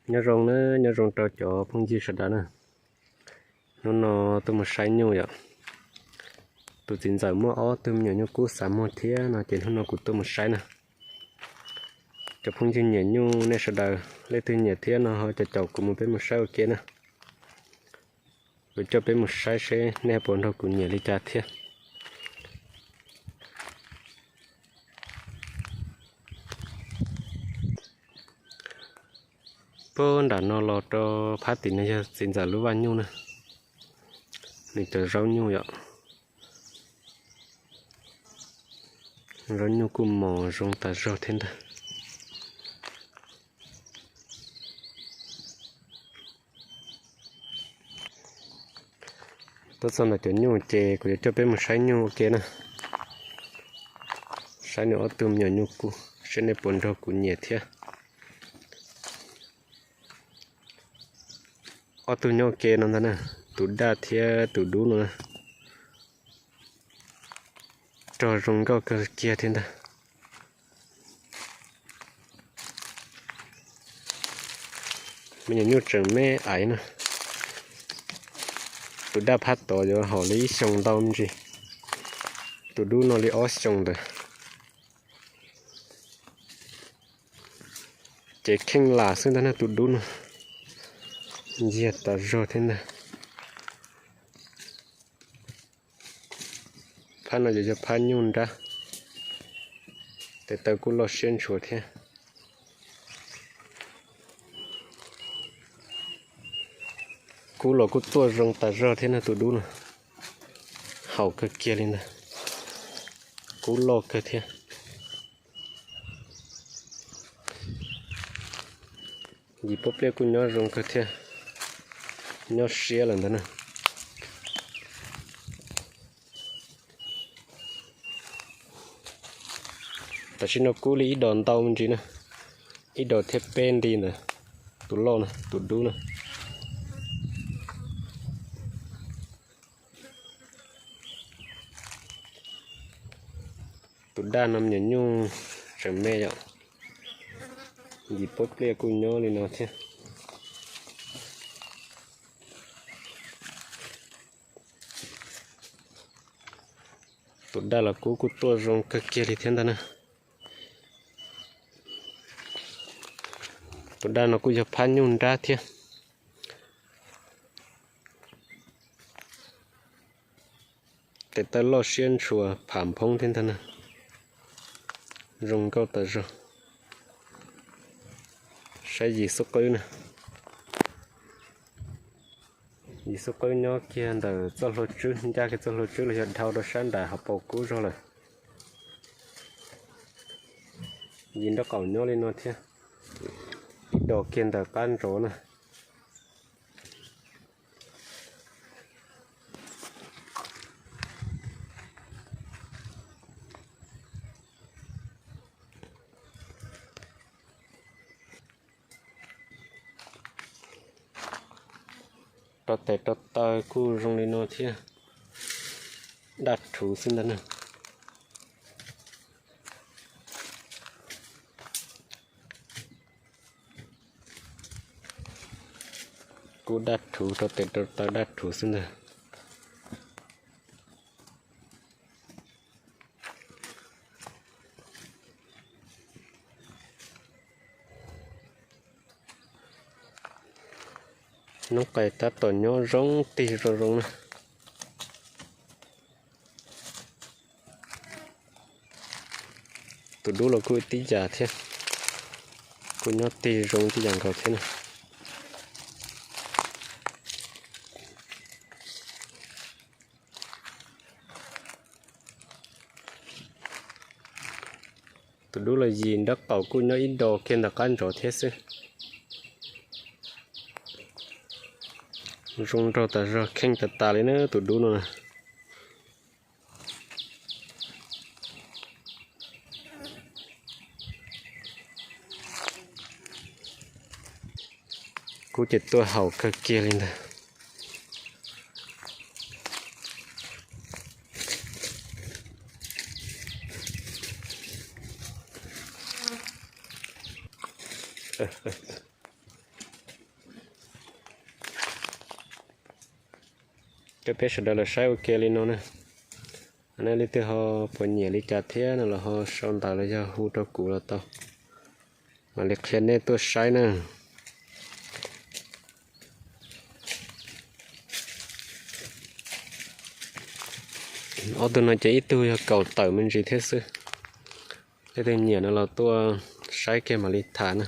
Nyob zoo na, nyob zoo rau cov phooj ywg sawv daws na. Hnub no tuaj mus saib nyuj yom. Tus txiv ntxawm muaj ob tug me nyuam nyuj kub xav muag thiab no ces hnub no kuv tuaj mus saib na. Cov phooj ywg nyiam nyuj nej sawv daws leej twg nyiam thiab no ho caum caum kuv mus peb mus saib ua ke na. Kuv coj peb mus saib seb nej puas nrog kuv nyiam li cas thiab. Puag nram no los rau phab tim no yog txiv ntxawm lub vaj nyuj na. Nws cov zaub nyuj yom. Zaub nyuj kuj mos zoo tas zog thiab ntag. Tuaj txog ntawm cov nyuj ces kuv yuav coj peb mus saib nyuj ua ke na. Saib nws ob tug me nyuam nyuj kub seb nej puas nrog kuv nyiam thiab. Ob tug nyob ua ke no ntag na, tus daj thiab tus dub no na. Rog zoo nkauj kawg kiag thiab ntag. Me nyuam nyuj tseem me aiv na. Tus daj phab tod yuav haum li ib xyoos ntau me ntsis. Tus dub no li ob xyoos ntawd. Ces kheej lam xwb ntag na tus dub no. Nciag tas zog thiab ntag. Phab no ces yog phab nyuj nrab. Tes taw kuj loj siab ntshua thiab. Kub los kuj tuaj zoo tas zog thiab na tus dub no. Haum kawg kiag li ntag. Kub loj kawg thiab. Yim pob pliaj kuj nyob zoo kawg thiab. Nyob siab lawm ntag na. Tam sim no kub li ib dos ntau me ntsis na. Ib dos thiab peb nti ntawd. Tus loj na, tus dub na. Tus daj no me nyuam nyuj tseem me yom. Yim pob pliaj kuj nyob li no thiab. Tus daj los kub kuj tuaj zoo kawg kiag li thiab ntag na. Tus daj no kuj yog phab nyuj nrab thiab. Tes taw loj siab ntshua pham nphoob thiab ntag na. Zoo nkauj tas zog. Saib yim xub qwb na. Yim xub qwb nyob kiag ntawm txoj hlua tswb, ncaj kiag txoj hlua tswb los yog dhau rau sab nram hauv paus kub zog lawm. Yim nraub qaum nyob li no thiab. Ib dos kiag ntawm qab ntsov na. Rau tes rau taw kuj zoo li no thiab. Daj rhuv xwb ntag na. Kuj daj rhuv, rau tes rau taw daj rhuv xwb ntag. Noob qais tab tom nyob zoo tig zoo zoo na. Tus dub los kuj tib yam thiab, kuj nyob tig zoo tib yam nkaus thiab na. Tus dub los yim nraub qaum kuj nyob ib do kiag ntawm qab ntsov thiab xwb. Zoo nraug tas zog, kheej tas tas li na tus dub no na. Kub ces tuaj haum kawg kiag li ntag. Peb sawv daws los saib ua ke li no na. Nej leej twg ho puas nyiam li cas thiab no los ho sau ntawv los yog hu rau kuv los tau, mam li qhia nej tuaj saib na. Ob tug no ces ib tug yog kaum tawm me ntsis thiab xwb. Leej twg nyiam no los tuaj saib kiag mam li tham na.